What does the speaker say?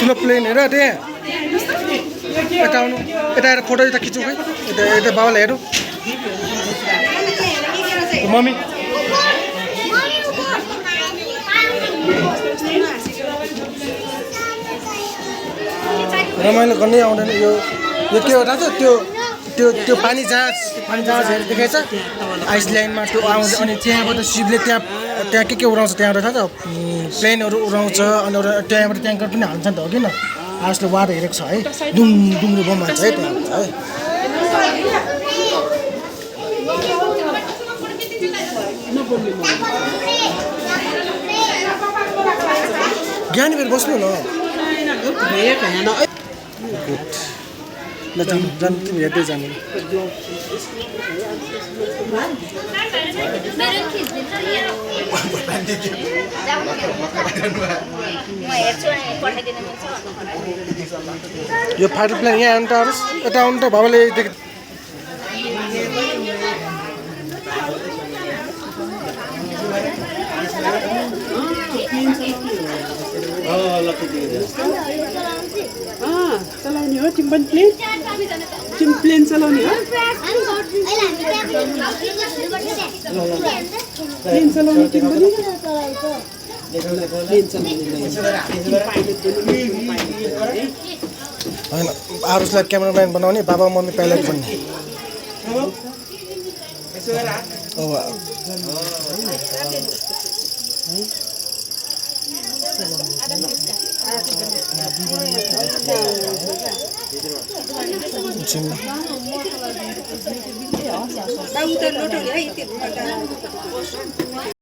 ठुलो प्लेन हेर त्यहाँ यता आउनु यता आएर फोटो यता खिचौँ है यता यता बाबालाई हेरौँ मम्मी रमाइलो गर्नै आउँदैन यो के हो थाहा छ त्यो त्यो त्यो पानी जहाजहरू देखाएछ आइसल्यान्डमा त्यो आउँछ अनि त्यहाँबाट शिवले त्यहाँ के उडाउँछ त्यहाँबाट थाहा छ प्लेनहरू उडाउँछ अनि त्यहाँबाट ट्याङ्कर पनि हाल्छ नि त हो किन आजले वार हेरेको छ है डुङ्ग्रो बम हाल्छ है त्यहाँ है ज्ञानी फेरि बस्नु न ल जानु तिमी हेर्दै जानु यो फाइटर प्लेन यहाँ आउनु त यता आउनु त बाबाले चलाउने हो तिमी पनि प्लेन चलाउने हो प्लेन चलाउने तिमी पनि होइन आरुषलाई क्यामेराम्यान बनाउने बाबा मम्मी पाइलट बन्ने